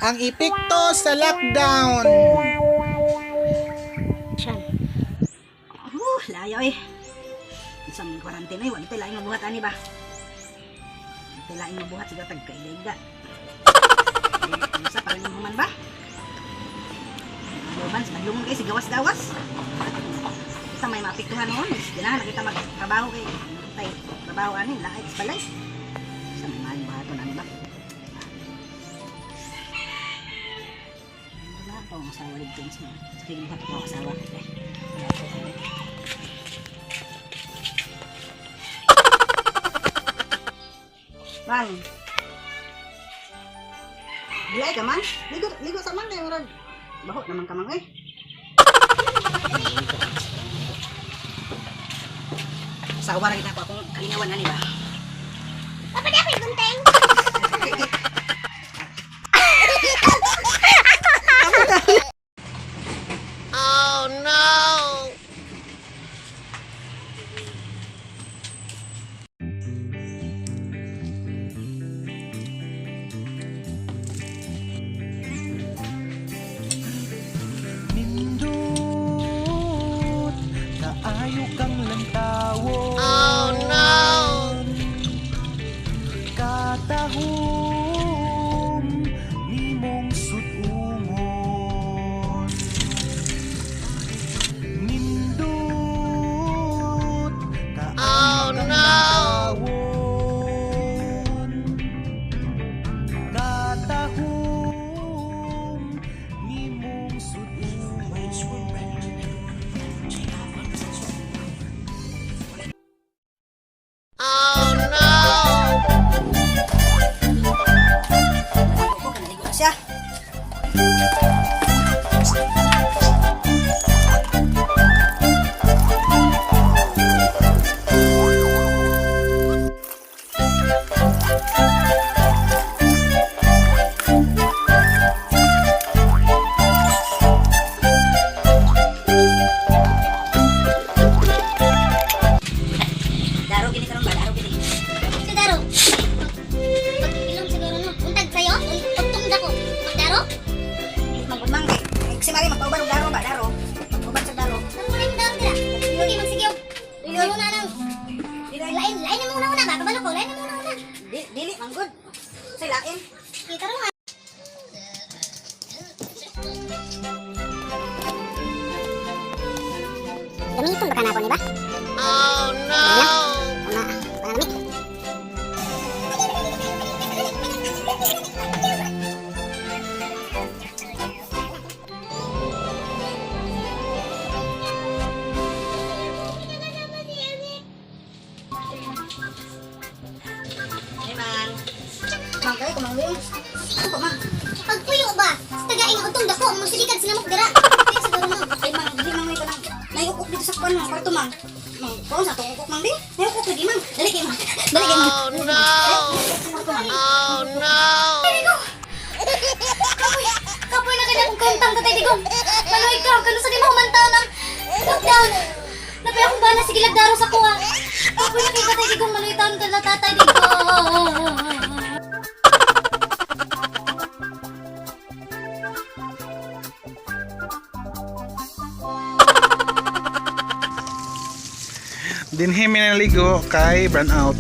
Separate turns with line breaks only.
Ang epekto sa lockdown.
Siyan.
Layo eh. Isang quarantine eh, wala tayo laing mabuhat ani ba? Wala tayo laing mabuhat siguro tag kailiga. Sa parang human ba? Luban, sa madlungon kay sigawas-gawas. Kita may maapektuhan noon, ganahan na kita magtrabaho kay tay trabaho ani lahat sa balay. Sa may maayong buhaton ani ba? Wala pa akong asawa dito sa sige buhat ko ang asawa. Eh, wala ko ani. Bang. Gilay ka man? Ligo, ligo sa man kayo murag. Baho naman ka man eh. Sawa ra kita ko akong kalingawan ani ba.
Papa, di ako igunteng.
Nindot, kaayo kang lantawon. Oh no! Katahom, nimong sutungon. Nindot, kaayo kang lantawon. Katahom, nimong sutungon.
Ako kanaligo na siya. Daro gini karon ba? Daro gini.
Sa daro. Pag-ilong siguro no. Untag sa'yo? Pagtungda ko. Magdaro?
Magudmang kay kasi mari magpauban og daro ba daro. Magpauban sa daro.
Ang muna yung daro dira. Hindi magsigyo. Dili na lang.
Dili
Lain, lain na muna una ba? Kabalo ko, lain na muna una.
dili manggod. Say lain.
Kita ro nga. Gamiton ba ka na ako ni ba? Oh no! Una, pananamit.
Hey man. Mang kay kumangling. Ano ba man?
Pagpuyo ba? Sa tagaing utong dako, magsilikad sila mo dira. Kaya siguro mo.
Ay mang, di mang may kanang nayukok dito sa kuan mang kwarto mang. Mang, kuan sa tong ukok mang di. Nayukok lagi mang. Dali kay mang. Dali kay mang. Oh no.
Digo! Kapoy, kapoy na kanya kong kantang tatay Digong. Manoy ka, kano sa di mo humantaw ng lockdown. Napay akong bana, sige lagdaro sa kuha. Kapoy na kay tatay Digong, manoy taon ka na tatay Digong.
Dinhi mi naligo kay burn out.